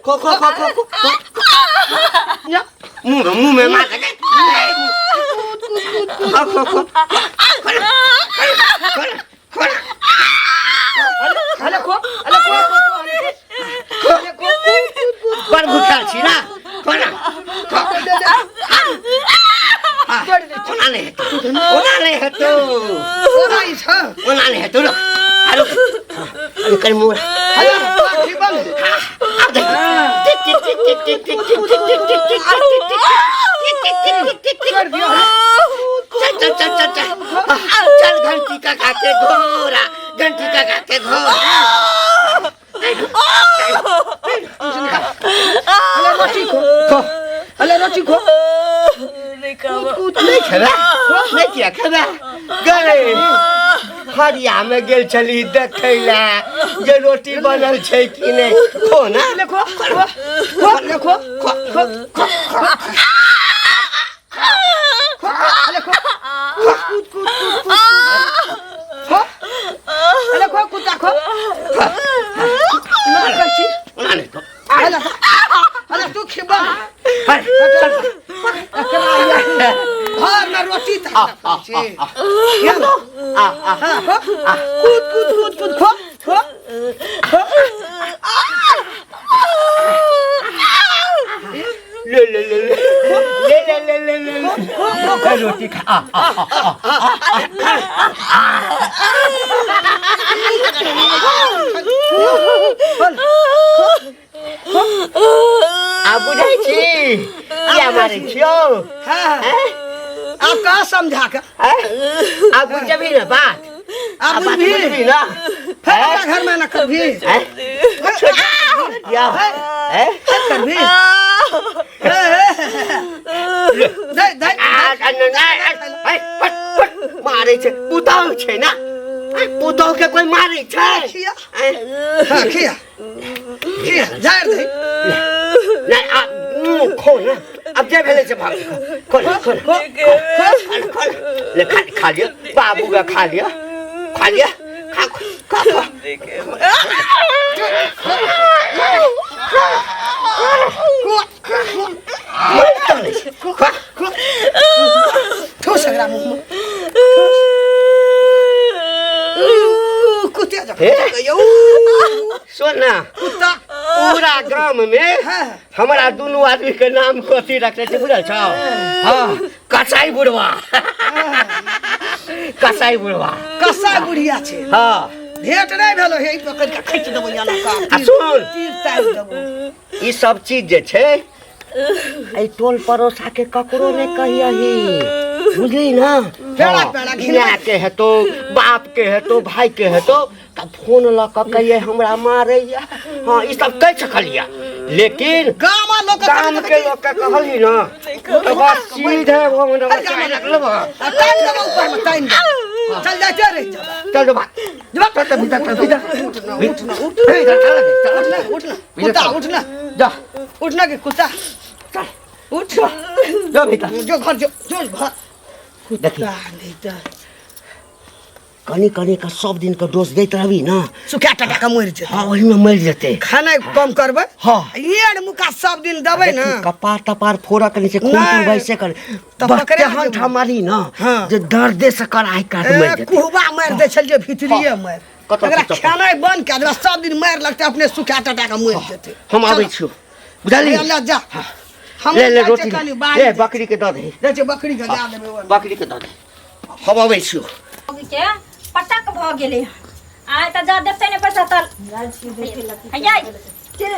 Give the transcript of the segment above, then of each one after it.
खो खो खो खो खो या मुंह में मुंह में मार दे खो खो खो खो अरे खो अरे खो खो खो अरे खो बड़ भूखा छी ना खो ना खो ओना नहि हेतौ ओना नहि हेतौ ओना ई छ ओना नहि हेतौ रुक आ रुक अरे कनि मुँह अरे पाखी बंद आब देख टिक टिक टिक टिक टिक टिक टिक टिक टिक टिक टिक टिक टिक टिक टिक कर दियो चल चल चल चल चल चल घंटी का खाके घोड़ा घंटी का खाके घोड़ा अरे रोटी खो खो अरे रोटी खो नहीं खाबो कूद नहीं खेबे नहीं किया खेबे गए हरिया में गेल छली देखै ला जे रोटी बनल छै कि नहि खो ना ले खो खो खो ले खो खो खो खो खो अरे खो कूद कूद कूद कूद खो अरे खो कुत्ता खो ना कसी ओना नहि खो अरे अरे तू खिबा अरे चल घर में रोटी आ आ छी आ आ आ हाँ, खो कूद कूद कूद कूद खो खो ले ले ले ले ले ले ले ले ले ले रोटी खा आ आ आ आ आ बुझै छी किया मारै छियौ हाँ आप कहाँ समझा के आ बुझबही ने बात आप आ बात बुझबही बुझबही ना फिर हमरा घर में ना करभी हैं? या हैं? फिर करभी दे दे आ, आ, न, न, आ, आ, पट, पट, मारै छै पुतहु छै ना आ, पुतहु के कोई मारै छै खिया हैं? हाँ खिया खिया झाड़ दे नहीं आ खो ना अब जे भेलै से भाग खो ना खो ना खो खो ना, खो ना ले खा खा लियो बाबू के खा लियो खा लियो खा खा खा मरि तऽ नहि छै। खा खो ठोस एकरा मुँह में कुत्ते हे? जकाँ यौ सुन ना कुत्ता पूरा गाम में हाँ। हमरा दुनू आदमी के नाम कथी रखने छै बुझल छौ हाँ कसाई बुढ़वा कसाई बुढ़वा कसा बुढ़िया छै हाँ भेंट नहि भेलो हे ई पकड़ि के खींच देबो याला का आ सुन तीर तारि देबो ई सब चीज जे छै एहि टोल पड़ोसा के ककरो नहि कहियही बुझली ना पेड़ा हाँ, पेड़ा घिना। माय के हेतौ बाप के हेतौ भाई के हेतौ तऽ फोन लऽ कऽ कहियै हमरा मारैया हाँ ई सब कहि सकलियै लेकिन गाम आ लोक गाम के लोक के कहली ना तऽ बस सीधे वो अरे गाम आ तानि देबो ऊपर में तानि देबो चल जाइते रहि जेबै चल जो भाग जेबै चल चल भीतर चल भीतर उठ ना उठ ना उठ भीतर चल चल उठ ना उठ ना कुत्ता उठ ना जा उठ ना के कुत्ता चल उठ जो भीतर जो घर जो जो घर देखी कुत्ता नहीं तऽ कनी कनी के सब दिन के डोज दैत रहबी ना सुखा टटा के मरि जेतै हाँ ओहिमे मरि जेतै खाना कम करबै हाँ। एड़ मुका सब दिन देबै ना देखी, कपार तपार फोड़ऽ के नहि छै खून नहि। तून वैसे कर तऽ बस पकड़ा तेहन जेबै। ठाम मारी ना हाँ। जे दर्दे से कराहि काट मरि ए, जेतै कुहबा मारि दै छलियै भीतरिये मारि कतऽ एकरा छै चप्पल? खेनाइ बंद कए देबै सब दिन मारि लगतै अपने सुखा टटा के मरि जेतै हम आबै छियौ बुझलही ले जा हम ले ले जाइ छियै रोटी कनि ले बाड़ी बकरी के दऽ दही जाइ छियै बकरी के दए देबै ओहिमे। बकरी के दऽ दही हम अबै छियौ के पटक भऽ गेलै आइ तऽ जा देतै ने पैसा तऽ जाइ छियै देखै लए की हैया के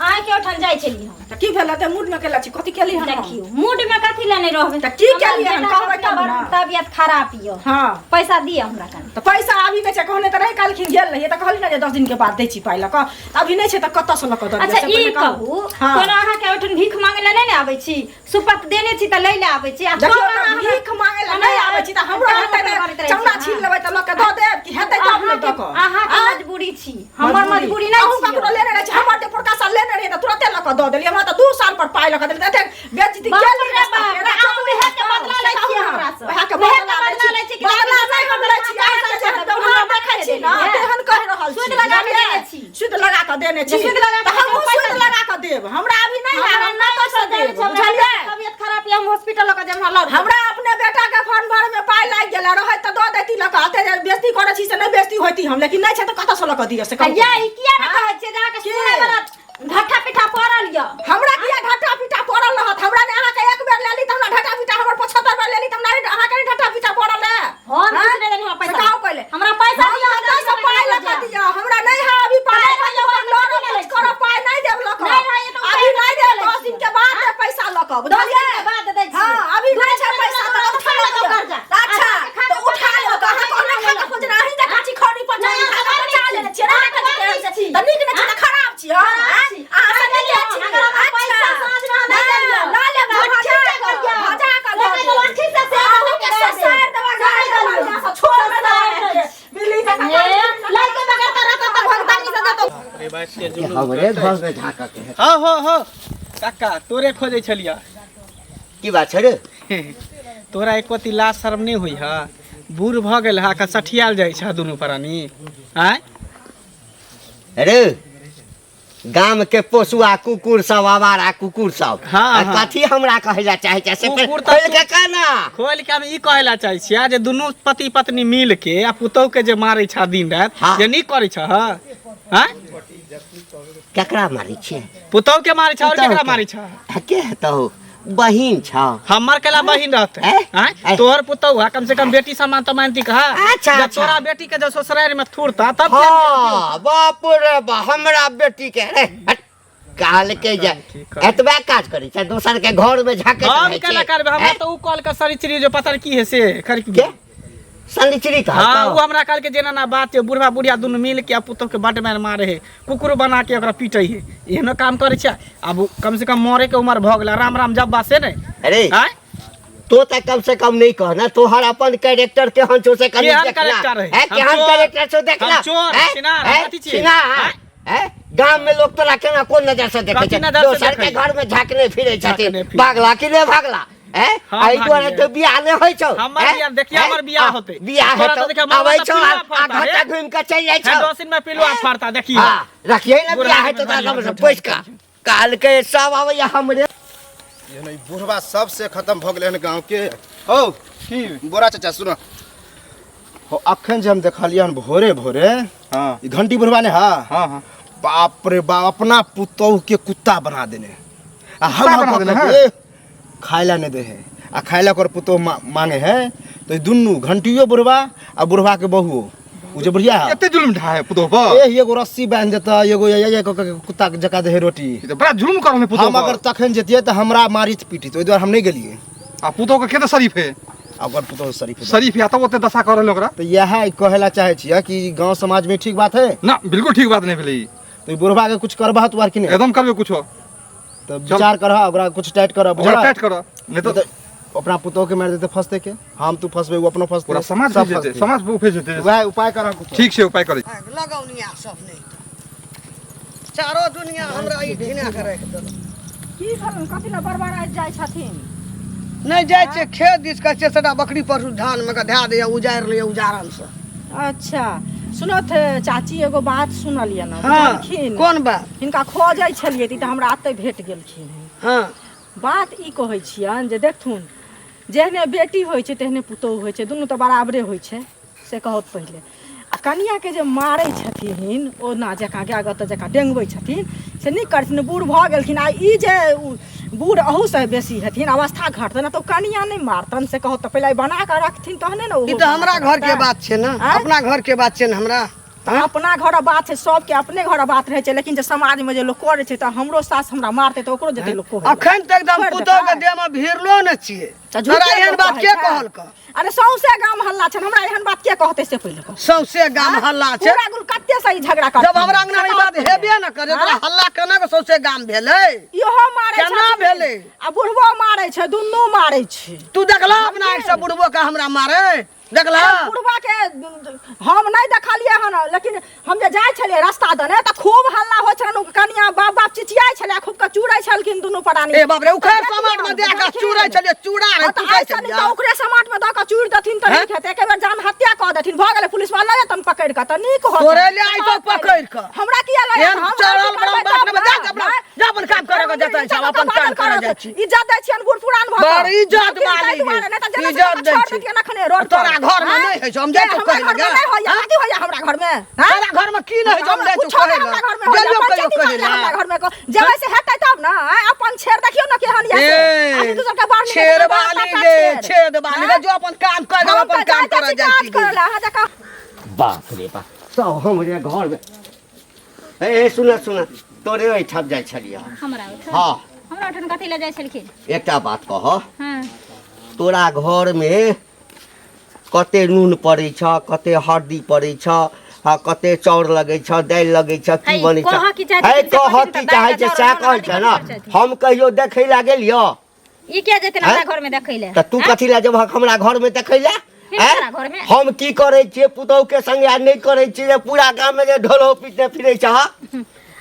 अहाँके ओहिठाम जाइ छलियै हम तऽ की भेल तऽ मूड में केला छी कथी केली हन देखियौ मूड में कथी लए नहि रहबै तऽ की हमर केलियै हन? बेटा कहबै सबके तब बड़ ने। तबियत खराब यऽ हाँ पैसा दिअ हमरा कनि तऽ पैसा अभी नहि छै कहने तऽ रहै काल्हिखिन गेल रहियै तऽ कहली ने जे 10 दिन के बाद दै छी पाइ लऽ कऽ तऽ अभी नहि छै तऽ कतऽ से लऽ कऽ दऽ दिअ अच्छा से ई पहिले कहू हाँ। कोनो अहाँके ओहिठाम भीख मांगे लए नहि ने आबै छी सुपत देने छी तऽ लै लए आबै छी आ देखियौ तब तऽ अहाँ हमरा- भीख मांगे लए नहि आबै छी तऽ हमरो हेतै तऽ चमड़ा छील लेबै तऽ लऽ कऽ दऽ देब कि हेतै तब ने दऽ कऽ अहाँके आँय? मजबूरी छी हमर मजबूरी नहि अहूँ छी ककरो लेने रहै छी हमर जे पुरका साल लेने रहियै तऽ तुरते लऽ कऽ दऽ देलियै हमरा तऽ 2 साल पर पाइ लऽ कऽ देलियै तऽ एतेक बेइज्जती बाप केली रे रास्ता बाप, पे, अहाँ उएह के बदला लै छियै हमरासँ। उएह के उएह के बदला लै बदला लै छी छी कि बदला नहि हम लै छी अहाँ अहाँके जेहन हमरा व्यवहार देखै छी ने देलियै। तेहन कहि रहल छी सूद लगा कऽ देने छी। सूद लगा कऽ देने लेने छी जे सूद लगा तऽ कऽ हमहूँ पैसा सूद लगा कऽ देब हमरा अभी नहि है हमरा हम नहि कतऽ से पैसा देब देब बुझलियै तबियत खराब यऽ हम हॉस्पिटल लऽ कऽ जायब हमरा लऽ हमरा अपने बेटा के फॉर्म भरे में पाइ लागि गेल रहै तऽ दऽ देती लऽ कऽ एते जे बेइज्जती करै छी से नहि बेइज्जती होती हम लेकिन नहि छै तऽ कतऽ से लऽ कऽ दिअ से कहू ये ई किया ने कहै छियै जे अहाँके के? सुनै वाला घट्ठा पिठा पड़ल यऽ हमरा किया घाटा पीटा पड़ल रहत हमरा ने अहाँके एक बेर लेली तऽ हमरा घाटा पीटा हमर 75 बेर लेली तऽ हमरा नहि- अहाँके नहि घाटा पीटा पड़ल है हम किछु नहि देली हमरा पैसा से कहू पहिले हमरा पैसा हम दिअ कतऽ से पाइ लऽ कऽ दिअ हमरा नहि है अभी पाइ नहि रहैए, हम ओहिमे लऽ कथी कुछ लै छी? करब पाइ नहि देब लऽ कऽ नहि रहैए तऽ अभी उपाय नहि कथी देब लै 10 छी? दिन के बाद देब पैसा लऽ कऽ 10 दिन बुझलियै के बाद दै छी। हाँ अभी नहि छै पैसा तऽ उठा लऽ लिअ कर्जा। अच्छा आ, तऽ उठा लिअ तऽ अहाँ कहने खा कऽ खोजना अहीं जकाँ छी खौरी पर नहि, चढ़ी खा कऽ अहाँ बचा लेने छियै अहाँ नहि देखै बड़ छियै नीक छी। तऽ नीक नहि छी तऽ खराब छी हम खराब आँय? छी। अहाँ से अहाँ नीके छी अगर हमरा पैसा अच्छा साँझमे अहाँ नहि देलियै। लऽ लेब भट्ठी भजा से कऽ करियै। भजा कऽ से दऽ नहि देब। तऽ ठीक से से अहूँ के दऽ देब। ससारि देबै गाड़ि देबै यहाँ से छोड़ नहि देबै बिल्ली जकाँ हे, लड़के बगैर तऽ रहतौ तऽ भगतानी से देतौ। हमरे घर में झाँकऽ के है हाँ हो हो काका तोरे खोजै छलियै की बात छै रे तोरा एको अति लाज शर्म नहि होइ है बूढ़ भऽ गेल है अखन सठियाल जाइ छ दुनू प्राणी आँय अरे गाम के पोसुआ कुकुर सब आवारा कुकुर सब हाँ, आ हाँ। कथी हमरा कहै ला चाहे छै से कुकुर खोल तऽ के कह ना खोल के हम ई कहै ला चाहै छियै जे दुनू पति पत्नी मिल के आ पुतोह के जे मारै छ दिन राति हाँ। जे नीक करै छ आँय केकरा मारै छियै पुतोह के मारै छ और पुतोह केकरा के। मारै छ आ के हेतौ बहिन छ हमर केला बहिन रहते हैं? आँय? हैं? तोहर पुतोह है कम से कम बेटी समान तो मानती कहा अच्छा, जब अच्छा। तोरा बेटी के जब ससुराल में थूरता तब हाँ बाप रे बा हमरा बेटी के रे हट, काल के जे की करबै? एतबे काज करै छै दोसर के घर में झाँकैत हम रहै केला छै करबै हमरा हैं? तऽ उ कॉल के सरिचरी जो पता की है से कर के सनिचरी हाँ कहतौ वो हमरा कहलकै जेना ना बात छै बुढ़वा बुढ़िया दुनू मिल के आ पुतोह के बड मारि मारे है कुकुर बना के ओकरा पीटे है एहनो काम करै छै आब कम से कम मरे के उम्र भऽ गेलै राम राम जब्बा से ने अरे आँय तो तऽ कम से कम नहीं कह ना तोहर अपन कैरेक्टर केहन छौ से कनी केहन देखना कैरेक्टर है? हैं, हम केहन चोर- कैरेक्टर छौ देखना हम चोर, हैं? छिनार, हैं? कथी छियै? छिनार, हैं? हैं? गाम में लोग तोरा केना कोन नजर से देखै कथी छै नजर से दोसर के देखै? घर में झाँकने फिरै छथिन झाँकने फिरै। भागला कि नहि भागला हैं? हाँ, एहि दुआरे भागलियै। तऽ बियाह नहि होइ छौ हमर हैं? बियाह- देखिए हैं? हमर बियाह आ, होतै। बियाह तोरा हेतौ तऽ देखिए आबै मरबा छौ तऽ आ पिलुआ आ फड़ता, घटा हे? घुमि कऽ चलि जाइ है छौ दस दिन में पिलुआ फड़ता देखिए हाँ रखिए ने बुढ़ा बियाह में हेतौ भारी तऽ बैठल पैस कऽ कालके सब आबैया हमरे एहन ई बुढ़वा सबसे खत्म भऽ गेलै हन गाँव के हौ की बोरा चाचा सुनो हो अखन जे हम देखलियै हन भोरे भोरे हाँ ई घंटी बुढ़वा ने हा हाँ हाँ बाप रे बाप अपना पुतोह के कुत्ता बना देने आ हम कुत्ता बना देने हम है? खाय ला नहीं दे है आ खाय ला ओकर पुतोह मांगे है तो ई दुनू घंटियो बुढ़वा आ बुढ़वा के बहुओ उ जे बुढ़िया है एते जुलुम ढाहे है पुतोह पर ए एगो रस्सी बांधि देता एगो ये ये क के कुत्ता के जका दे है रोटी ई तऽ बड़ा जुलुम कर रहल है पुतोह हम अगर पर तखन जतियै तऽ हमरा मारित पीटित ओहि दुआरे हम नहि गेलियै आ पुतोह के के तऽ शरीफ है आ ओकर पुतोह शरीफ है। शरीफ या तब ओते दशा कर रहल ओकरा तऽ इएह कहै ला चाहै छियै कि गाँव समाज में ठीक बात है ना बिल्कुल ठीक बात नहीं भेलै ई। तऽ ई बुढ़वा के कुछ करबह तू आर कि नहि एकदम करबे कुछो तऽ विचार करह ओकरा कुछ टाइट करह ओकरा बुझलह टाइट कर नहीं तऽ तो अपना पुतोह के मारि देतै फंसते के हम तू फंसबै ओ अपनो फंसतै पूरा समाज सब फंस जेतै फंसतै। समाज फंस जेतै वएह उपाय करह कुछ ठीक छै उपाय करै लगौनिया सब नहि तऽ चारो दुनिया हमरा ई घिना के राखि देलक की भेलन कथी लए बड़बड़ाइत जाइ छथिन नहि जाइ छियै खेत दिस कहै छियै सबटा बकरी पशु धानमे के धए दैया उजाड़ि लैया उजाड़ल से अच्छा सुनत चाची एगो बात सुनलियै ने हँ बुझलखिन कोन बात हिनका खोजै छलियै तऽ ई तऽ हमरा एतहि भेट गेलखिन हँ बात ई कहै छियनि जे देखथुन जेहने बेटी होइ छै तेहने पुतोहु होइ छै दुनू तऽ बराबरे होइ छै से कहत पहिले आ कनियाके जे मारै छथिन ओना जकाँ गाय गत जकाँ डेंगबै छथिन से नीक करथिन बूढ़ भऽ गेलखिन आ ई जे बूढ़ अहूसँ बेसी हेथिन अवस्था घटतनि तऽ ओ कनिया नहि मारतनि से कहत तऽ पहिले बना कऽ रखथिन तहने ने ई तऽ हमरा घरके बात छै ने अपना घरके बात छै ने हमरा तऽ अपना घरक बात छै सबके अपने घरक बात रहै छै लेकिन जे समाजमे जे लोक करै छै तऽ हमरो सास हमरा मारतै तऽ ओकरो जेतै लोक कहै लए। अखन तक तऽ हम छोड़ि पुतोह के देतै। देह मे भिड़लो ने छियै तऽ झूठे तोरा एहन लोक बात कहै के छै। कहलक अरे सौंसे गाम हल्ला छै हमरा एहन बात के कहतै से पहिले कहू सौंसे गाम हल्ला छै पूरा गुल कते से ई झगड़ा करथिन जब हमरा अंगना मे ई बात हेबे न करे तोरा हल्ला केना के सौंसे गाम भेलै इहो मारै केना छथिन। भेलै? आ बुढ़बो मारै छै दुनू मारै छै तू देखला अपना आँखि से बुढ़बो के हमरा मारे देखला बुढ़वा के हम नहीं देखलिए हन, लेकिन हम जे जाइ छलिए रास्ता दने त खूब हल्ला होइ छलन, उ कनिया बाप बाप चिचियाइ छलै, खूब के चूड़ै छलखिन दुनू प्राणी। ए बाप रे, उखैर समाट में दे के चूड़ै छलिए, चूड़ा रे हाँ, तऽ कुटै ऐसा नहीं छलिए। तऽ ओकरे समाट में दऽ के चूड़ देथिन तऽ नीक हेतै। एके बेर जान हत्या कऽ देथिन, भऽ गेलै, पुलिस वाला लऽ जेतन पकड़ि कऽ तऽ नीक होतै। तोरे ले आइतो पकड़ि कऽ। हमरा किया लऽ एहन जेतन? हम चढ़ल गलती बड़ा करबै बात तब नहि, जा ने। अपना, जा अपन काम करऽ के जतऽ छै, अपन काम करऽ जाइ छी। इज्जत दै छियनि बूढ़ पुरान भऽ कऽ। बड़ इज्जत लेकिन ताहि वाली दुआरे नहि तऽ जेना इज्जत तेना दै छोड़ि छी। देतियनि अखने रोड पर। तोरा घर में आँय? नहि होइ छौ, हम जाइ से छौ हमरा कहै घरमे लए। नहि होइया, कथी होइया हमरा घरमे? आँय? तोरा घरमे की नहि होइ छौ, हम जाइ छौ कुछो कहै नहि हमरा लए। घरमे होइया, गेलियौ कहियो पंचायती कहै मामला लए। हमरा घरमे जेबै से हेतै तब ने। आँय, अपन छेड़ देखियौ ने केहन यऽ से। ए, आदमी दोसर के बाहर निकलि छेड़ जेतै, वाली बड़का गे, छेड़। छेद वाली गे, आँय? जो अपन काम कर, हम अपन तऽ काम जाइ करऽ छी जाइ काज छी। करऽ लए, अहाँ जकाँ। बाप रे बाप, सब हमरे घरमे। ए सुन सुन, तोरे ओहिठाम जाइ छलियै। हमरा ओहिठाम? हँ। हमरा ओहिठाम कथी लए जाइ छलखिन? एकटा बात कह। हँ। तोरा घरमे कते नून पड़ै छ, कते हरदी पड़ै छ, आ कते चाउर लगै छ, दालि लगै छ, की है, बनै छ? कहऽ की चाहै है, छथिन से कहऽ कहथिन की तऽ चाहै दालि छै चाउर सएह नून कहै हरदी छ ने। कथी पड़ै छै? हम कहियो देखै लए गेलियौ? ई किया जेतै हैं? हमरा घरमे देखै लए? तऽ तू कथी लए जेबहक हमरा घरमे देखै लए? हैं? हमरा घरमे? हम की करै छियै पुतहु के संगे आ नहि करै छियै जे पूरा गाममे जे ढोलो पीटने फिरै छह?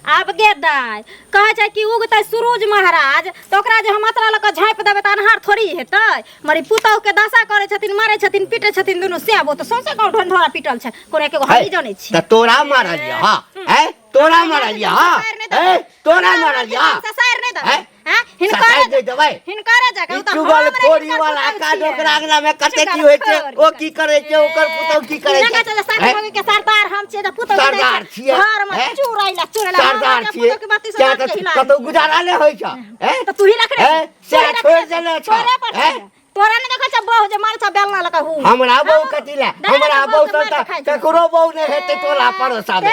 आब गे दाइ, कहै छै कि उगतै सूरज महाराज तऽ ओकरा जे हम अतरा लऽ कऽ झाँपि देबै तऽ अन्हार थोड़ी हेतै। मरी पुतहु के दशा करै छथिन, मारै छथिन, पीटै छथिन दुनू सेबो, तऽ सौंसे गाँव ढंढोरा पीटल छै, कोनो एकेगो हम है, ई जनै छी। तऽ तोरा मारल यऽ? हँ, हैं? तोरा मारल यऽ? हँ, हैं? तोरा मारल यऽ? ससारि नहि देबै। हैं? हैं? हिनकरे ससारि नहि देबै? हिनकरे जगह ई ओ तऽ चुगल हम नहि खोरी हिनकर वाला पुतहु काज छियै। ओकरा अंगना में कते की होइ छै, चुगलखोरी ओ की करै छै, ओकर पुतहु की करै नहि छै? कहै छै जे सात हैं? भोगी के सरदार हम छियै, तऽ पुतहु के दै सरदार छै छियै, घर में हैं? चुड़ैला चुड़ैला सरदार हमरा छियै पुतहु के बाती से किया नाक के तऽ हिला कतौ गुजारा नहि होइ छै, हैं? तऽ तू ही रखने हैं? छी, तू ही सएह रखने छोड़ि छी, देने छौ, तोरे पर हैं? छै। तोरा नहि देखै छौ बहु जे मारै छौ बेलना लऽ कऽ हू। हमरा बहु कथी लए? देखै हमरा छौ बहु बहु के मारि तऽ खाइ छौ। ककरो बहु नहि हेतै टोला पड़ोसा मे।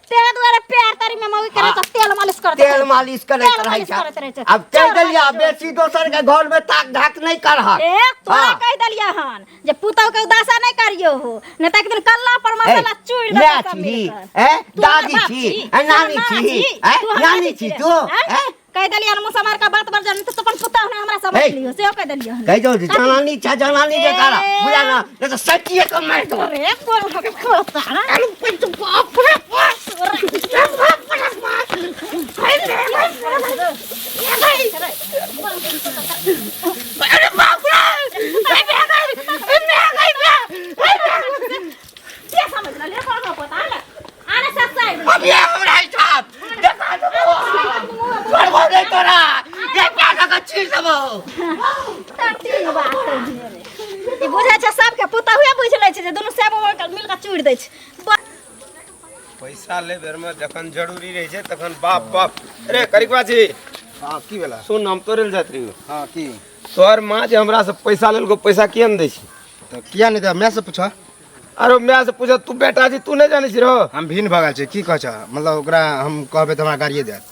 ते दुआरे पैर तरी में मौगी के रहै छौ, तेल मालिश करैत तेल मालिश करैत तेल रहै मालिश छै। करैत रहै छै। आब कहि चोर देलियै, वाला बेसी दोसर के घर में ताक ढाक नहि करहक। ए तोरा हाँ। कहि देलियै हन जे पुतहु के उदासा नहि करियो हो, नहि तऽ एक दिन कल्ला पर मसाला चूरि माय देतौ सब छी, मिल कऽ। ए तू हमर दादी बाप छी, छी, ए नानी तू हमर छी, माँ ए तू हमर नानी दादी छी छी तू, आँय? ए कहि देलियै हन मुसलमान के बात पर जन तऽ अपन पुतहु नहि हमरा समझ हे। लियो, सेहो कहि देलियै हन। कहि दौ जनानी छ, जनानी के तारा बुझा ना, नहीं तऽ सचिए के मारि दौ। अरे बोल हम खोता ना। अरे बाप रे बाप, बाप रे बाप। अरे बाप रे, ए मैं गई, ए मैं गई, मैं के समझ ले बोल पोता ले आने सच्चाई अब ये हमरा हिसाब देखा देबो, छोड़बो नहीं तोरा, ये प्यासा का चीर देबो। तीन बात ई बुझै छै सबके पुतहुए बुझि लै छै जे दुनू सेब मिल कऽ चूरि दै छै। पैसा ले बेर में जखन जरूरी रहे छै तखन बाप बाप। अरे करिकवा जी। हाँ, की भेला? सुन, हम तोरे लए जाइत रहियो। हाँ, की? तोहर माँ जे हमरा से पैसा लेलको, पैसा किया नहि दै छै? तऽ किया नहि दै? माय से पूछ। अरे माय से पूछ, तू बेटा छी, तू नहि जानै छी रहो। हम भिन्न भऽ गेल छी, की कहै छ? मतलब ओकरा हम कहबै तऽ हमरा गाड़िए देत।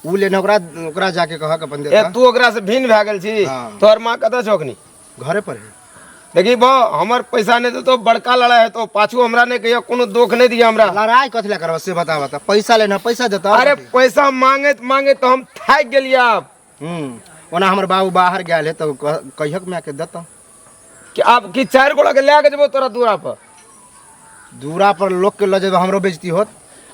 उ लेने ओकरा ओकरा जाके कहक अपन ए देता। तू ओकरा से भिन्न भए गेल छी? हाँ। तोहर माँ कतऽ छौ अखनी? घरे पर है। देखी बा, हमर पैसा नहि देतो बड़का लड़ाई हेतो, पाछू हमरा नहि कहियो, कोनो दोख नहि दिया हमरा। लड़ाई कथी लए करबह से बता बता। पैसा लेना पैसा देता। अरे पैसा मांगैत मांगैत तऽ हम थाकि गेलियै आब। ओना हमर बाबू बाहर गेल है तऽ कहियक माय के देता। कि आब की 4 गोड़ा के लए के जेबो तोरा दूरा पर? दूरा पर लोग के लऽ जेबै हमरो बेइज्जती होत।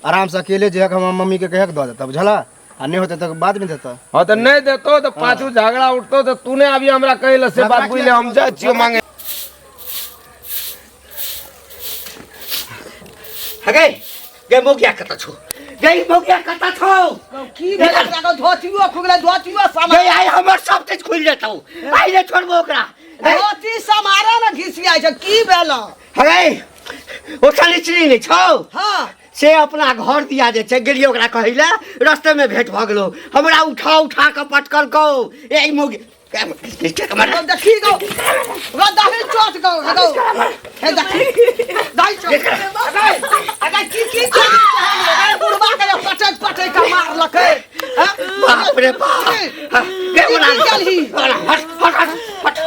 आराम से अकेले जे हमर मम्मी के कहियक दऽ देता, बुझला? आ नहि होतै तऽ बाद में देता। हाँ तऽ नहि देतो तऽ पाछू झगड़ा उठतो तऽ तू नहि आबी हमरा कहै लए, से बात बुझि ले, हम जाइ छियौ मांगे। हगे गे मोगिया कतऽ छौ? गे मोगिया कतऽ छौ? की भेल एकरा? के धोतियो खुगलै, धोतियो सामान। गे आइ हमर सब चीज खुलि जेतौ, आइ नहि छोड़बो ओकरा। धोती समारे ने घिसियाइ छै, की भेल? हगे ओ सनिचरी नहि छौ? हाँ। से अपना घर दिया जे छै, गेलियै ओकरा कहै लए, रस्ते में भेंट भऽ गेलौ, हमरा उठा उठा कऽ पटकलकौ। ए मोगी देखी गो, गो दही चोट गो, गो हे देखी दही चोट। अरे की की की बुढ़वा के पटक पटक के मारलकै। बाप रे बाप, गे ओना चलही। हट हट हट हट।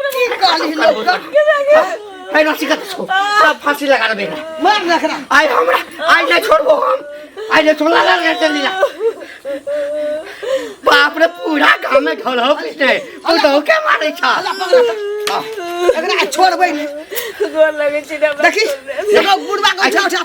की कहली लोक? है रसी कतऽ छौ? सब फांसी लगा देबै। मार रखना। आइ हमरा आइ नहि छोड़बो हम, आइ सुनला ला चली ला। बाप रे, पूरा गांव में घर हो पीटे पुतहु के मारे छ। एकरा छोड़बै नहि। गोर लगै छी। देखी, देखो बुढ़बा के उठा उठा।